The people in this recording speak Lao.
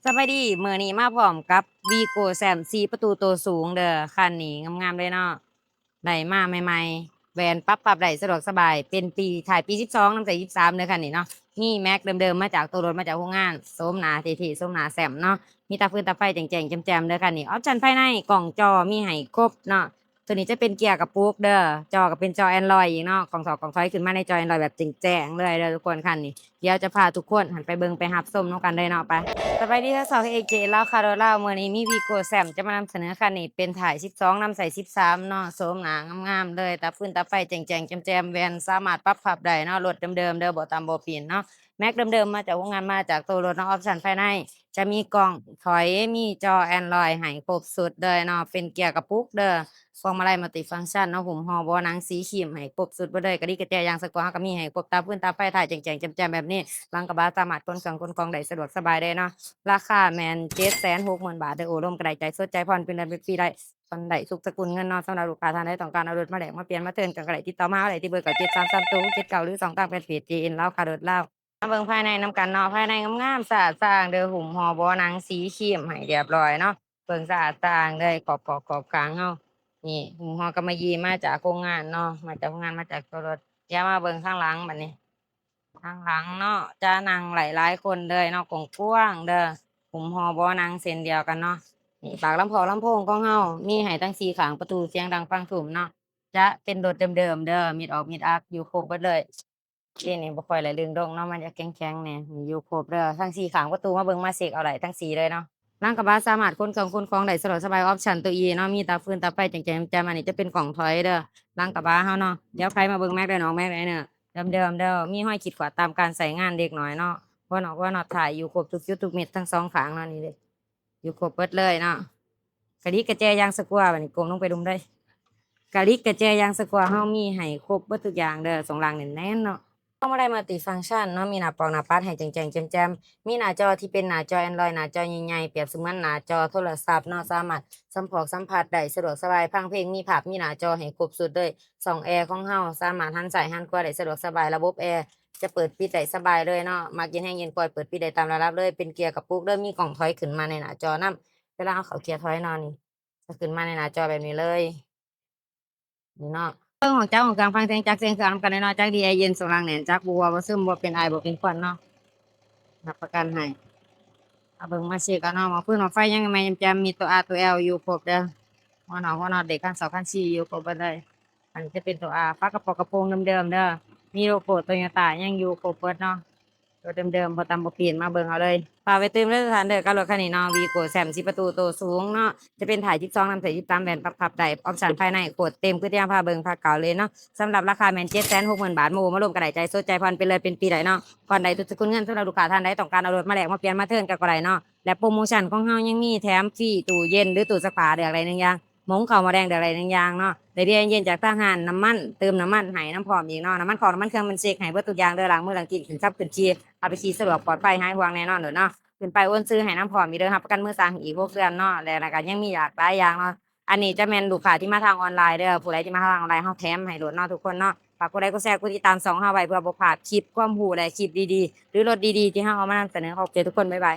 ສະບາຍດີ ມື້ນີ້ມາພ້ອມກັບ ວີໂກ້ ແຊມ ສີ່ປະຕູໂຕສູງເດີ້ ຄັນນີ້ງາມໆເລີຍເນາະ ໄດ້ມາໃໝ່ໆ ແວ່ນປັບພັບໄດ້ສະດວກສະບາຍ ເປັນປີ ທ້າຍປີສິບສອງ ນຳໃສ່ສິບສາມເດີ້ ຄັນນີ້ເນາະ ມີແມັກເດີມໆ ມາຈາກໂຕລົດ ມາຈາກໂຮງງານ ໂສມໜ້າເທ່ໆ ໂສມໜ້າແຊມເນາະ ມີຕາຟືນຕາໄຟແຈ້ງໆແຈ່ມໆເດີ້ ຄັນນີ້ ອອບຊັນພາຍໃນ ກ້ອງຈໍມີໃຫ້ຄົບເນາະ ໂຕນີ້ຈະເປັນເກຍກະປຸກເດີ້ ຈໍກໍເປັນຈໍແອນດຣອຍອີກເນາະ ກ້ອງຖອກກ້ອງຖອຍຂຶ້ນມາໃນຈໍແອນດຣອຍແບບແຈ້ງໆເລີຍເດີ້ ທຸກຄົນ ຄັນນີ້ ດຽວຈະພາທຸກຄົນຫັ້ນໄປເບິ່ງໄປຮັບຊົມນຳກັນເລີຍເນາະ ໄປ. ສະບາຍດີທັງສອງ ເອເຈ ລາວຄ້າລົດລາວ ມື້ນີ້ມີ ວີໂກ້ ແຊມ ຈະມານຳສະເໜີ ຄັນນີ້ເປັນທ້າຍສິບສອງ ນຳໃສ່ສິບສາມເນາະ ໂສມໜ້າງາມໆເລີຍ ຕາຟືນຕາໄຟແຈ້ງໆແຈ່ມໆ ແວ່ນສາມາດປັບພັບໄດ້ເນາະ ລົດເດີມໆເດີ້ ບໍ່ຕຳບໍ່ປີ້ນເນາະ ແມັກເດີມໆ ມາຈາກໂຮງງານ ມາຈາກໂຕລົດເນາະ ອອບຊັນພາຍໃນ ຈະມີກ້ອງຖອຍ ມີຈໍແອນດຣອຍໃຫ້ຄົບຊຸດເລີຍເນາະ ເປັນເກຍກະປຸກເດີ້ ພວງມາໄລມັນຕິຟັງຊັນເນາະ ຫຸ້ມຫໍ່ເບາະໜັງສີຄຣີມໃຫ້ຄົບຊຸດເບິດເລີຍ ກະດິກກະແຈ ຍາງສະກົວເຮົາກໍມີໃຫ້ຄົບ ຕາຟືນຕາໄຟທ້າຍແຈ້ງໆແຈ່ມໆແບບນີ້ ຫຼັງກະບະສາມາດຂົນເຄື່ອງຂົນຂອງໄດ້ສະດວກສະບາຍເລີຍເນາະ ລາຄາແມ່ນເຈັດແສນຫົກໝື່ນບາດເດີ້ ໂອ້ລົມກໍໄດ້ ຈ່າຍສົດຈ່າຍຜ່ອນ ເປັນເດືອນເປັນປີໄດ້ ຜ່ອນໄດ້ທຸກສະກຸນເງິນເນາະ ສຳລັບລູກຄ້າທ່ານໃດຕ້ອງການເອົາລົດມາແລກມາປ່ຽນມາເທີນ ກໍໄດ້ຕິດຕໍ່ມາເຮົາໄດ້ທີ່ເບີເກົ້າເຈັດສາມສາມໂຕຫົກເຈັດເກົ້າ ຫຼື ຊ່ອງທາງແຟນເພຈ ເຈເອັນ ລາວຄ້າລົດລາວ. ມາເບິ່ງພາຍໃນນຳກັນເນາະ ພາຍໃນງາມໆ ສະອາດສະອ້າງເດີ້ ຫຸ້ມຫໍ່ເບາະໜັງສີຄຣີມໃຫ້ຮຽບຮ້ອຍເນາະ ເບິ່ງສະອາດສະອ້າງເລີຍ ຂອບໆ ຂອບຂ້າງເຮົາ ນີ້ຫຸ້ມຫໍ່ກຳມະຢີມາຈາກໂຮງງານເນາະ ມາຈາກໂຮງງານ ມາຈາກໂຕລົດ ດຽວມາເບິ່ງທາງຫຼັງບັດນີ້ ທາງຫຼັງເນາະ ຈະນັ່ງໄດ້ຫຼາຍຄົນເລີຍເນາະ ກວ້າງໆເດີ້ ຫຸ້ມຫໍ່ເບາະໜັງເຊັ່ນດຽວກັນເນາະ ນີ້ປາກລຳໂພງ ລຳໂພງຂອງເຮົາມີໃຫ້ທັງສີ່ຂ້າງປະຕູ ສຽງດັງຟັງທຸ້ມເນາະ ຈະເປັນລົດເດີມໆເດີ້ ມິດອອກມິດອັກຢູ່ຄົບເບິດເລີຍ ເດນີ້ບໍ່ຄ່ອຍໄດ້ດຶງລົງເນາະ ມັນຈະແຂງໆແດ່ ມີຢູ່ຄົບເດີ້ ທັງສີ່ຂ້າງປະຕູ ມາເບິ່ງມາເຊັກເອົາໄດ້ທັງສີ່ເລີຍເນາະ ຫຼັງກະບະສາມາດຂົນເຄື່ອງຂົນຂອງໄດ້ສະດວກສະບາຍ ອອບຊັນໂຕອີເນາະ ມີຕາຟືນຕາໄຟແຈ້ງໆແຈ່ມໆ ອັນນີ້ຈະເປັນກ້ອງຖອຍເດີ້ ຫຼັງກະບະເຮົາເນາະ ດຽວໄປມາເບິ່ງແມັກເດີ ອອກແມັກໄດ້ເນີ ເດີມໆເດີ້ ມີຮອຍຂີດຂວາດຕາມການໃຊ້ງານເລັກນ້ອຍເນາະ ຫົວນອກຫົວນັອດທ້າຍຢູ່ຄົບທຸກຈຸດທຸກເມັດ ທັງສອງຂ້າງເນາະ ນີ້ເດ້ ຢູ່ຄົບເບິດເລີຍເນາະ ກະດິກກະແຈ ຍາງສະກົວ ບັດນີ້ກົ້ມລົງໄປດຸ່ມເລີຍ ກະດິກກະແຈ ຍາງສະກົວ ເຮົາມີໃຫ້ຄົບເບິດທຸກຢ່າງເດີ້ ຊ່ວງລ່າງແໜ້ນໆເນາະ ພວງມາໄລມັນຕິຟັງຊັນເນາະ ມີໜ້າປອກໜ້າປັດໃຫ້ແຈ້ງໆແຈ່ມໆ ມີໜ້າຈໍທີ່ເປັນໜ້າຈໍແອນດຣອຍ ໜ້າຈໍໃຫຍ່ໆ ປຽບສະເໝືອນໜ້າຈໍໂທລະສັບເນາະ ສາມາດສຳພອກສຳຜັດໄດ້ສະດວກສະບາຍ ຟັງເພງ ມີພາບ ມີໜ້າຈໍໃຫ້ຄົບຊຸດເລີຍ ຊ່ອງແອຂອງເຮົາສາມາດຫັນຊ້າຍຫັນຂວາໄດ້ສະດວກສະບາຍ ລະບົບແອ ຈະເປີດປິດໄດ້ສະບາຍເລີຍເນາະ ມັກເຢັນແຮງເຢັນປ່ອຍ ເປີດປິດໄດ້ຕາມລະດັບເລີຍ ເປັນເກຍກະປຸກເດີ້ ມີກ້ອງຖອຍຂຶ້ນມາໃນໜ້າຈໍນຳ ເວລາເຮົາເຂົ້າເກຍຖອຍເນາະ ນີ້ຈະຂຶ້ນມາໃນໜ້າຈໍແບບນີ້ເລີຍ ນີ້ເນາະ ເບິ່ງຫ້ອງຈັກຫ້ອງເຄື່ອງ ຟັງສຽງຈັກສຽງເຄື່ອງນຳກັນເລີຍເນາະ ຈັກດີໄອເຢັນ ຊ່ວງລ່າງແໜ້ນ ຈັກບໍ່ຮົ່ວບໍ່ຊຶມ ບໍ່ເປັນອາຍບໍ່ເປັນຄວັນເນາະ ຮັບປະກັນໃຫ້ ມາເບິ່ງມາເຊັກເອົາເນາະ ໝໍ້ຟືນໝໍ້ໄຟຍັງໃໝ່ແຈ່ມໆ ມີໂຕອາໂຕແອວຢູ່ຄົບເດີ້ ຫົວນອກຫົວນັອດ ເບຣກຄັນສອກຄັນສີ່ ຢູ່ຄົບເບິດເລີຍ ອັນນີ້ຈະເປັນໂຕອາ ຝາກະປອງກະໂປງເດີມໆເດີ້ ມີໂລໂກ້ໂຕໂຍຕ້າຍັງຢູ່ຄົບເບິດເນາະ ໂຕເດີມໆ ບໍ່ຕຳບໍ່ປີ້ນ ມາເບິ່ງເອົາເລີຍ ຝາກໄວ້ຕື່ມເດີ້ທ່ານເດີ້ ກັບລົດຄັນນີ້ເນາະ ວີໂກ້ ແຊມ ສີ່ປະຕູໂຕສູງເນາະ ຈະເປັນທ້າຍສິບສອງ ນຳໃສ່ສິບສາມ ແວ່ນປັບພັບໄດ້ ອອບຊັນພາຍໃນໂຄດເຕັມ ຄືທີ່ເຮົາພາເບິ່ງພາກເກົ່າເລີຍເນາະ ສຳລັບລາຄາແມ່ນເຈັດແສນຫົກໝື່ນບາດ ມາໂອ້ມາລົມກັນໄດ້ ຈ່າຍສົດຈ່າຍຜ່ອນ ເປັນເດືອນເປັນປີໄດ້ເນາະ ຜ່ອນໄດ້ທຸກສະກຸນເງິນ ສຳລັບລູກຄ້າທ່ານໃດຕ້ອງການເອົາລົດມາແລກມາປ່ຽນມາເທີນກໍ ກໍໄດ້ເນາະ ແລະໂປຣໂມຊັນຂອງເຮົາຍັງມີແຖມຟຣີຕູ້ເຢັນ ຫຼືຕູ້ຊັກຜ້າເລືອກໄດ້ໜຶ່ງຢ່າງ ໝົງເຂົ້າໝໍ້ແດງເລືອກໄດ້ໜຶ່ງຢ່າງເນາະ ໄດ້ເບຍເຢັນຈາກທາງຮ້ານນ້ຳມັນ ເຕີມນ້ຳມັນໃຫ້ນຳພ້ອມອີກເນາະ ນ້ຳມັນຄອກນ້ຳມັນເຄື່ອງ ມັນເຊັກໃຫ້ເບິດທຸກຢ່າງເດີ້ ລ້າງມືລ້າງຕີນ ຂຶ້ນສັບຂຶ້ນຂີ່ ເອົາໄປຂີ່ສະດວກປອດໄພ ຫາຍຫ່ວງແນ່ນອນໂລດເນາະ ຂຶ້ນປ້າຍໂອນຊື່ໃຫ້ນຳພ້ອມອີກເດີ້ ຮັບປະກັນມືສ້າງອີກຫົກເດືອນເນາະ ແລະ ແລ້ວກໍຍັງມີອີກຫຼາຍຢ່າງເນາະ ອັນນີ້ຈະແມ່ນລູກຄ້າທີ່ມາທາງອອນລາຍເດີ້ ຜູ້ໃດທີ່ມາທາງອອນລາຍ ເຮົາແຖມໃຫ້ໂລດເນາະທຸກຄົນເນາະ ຝາກກົດໄລກົດແຊ ກົດຕິດຕາມຊ່ອງເຮົາໄວ້ ເພື່ອບໍ່ພາດຄລິບຄວາມຮູ້ ແລະ ຄລິບດີໆ ຫຼື ລົດດີໆ ທີ່ເຮົາເອົາມານຳສະເໜີ ຂອບໃຈທຸກຄົນ ບາຍບາຍ.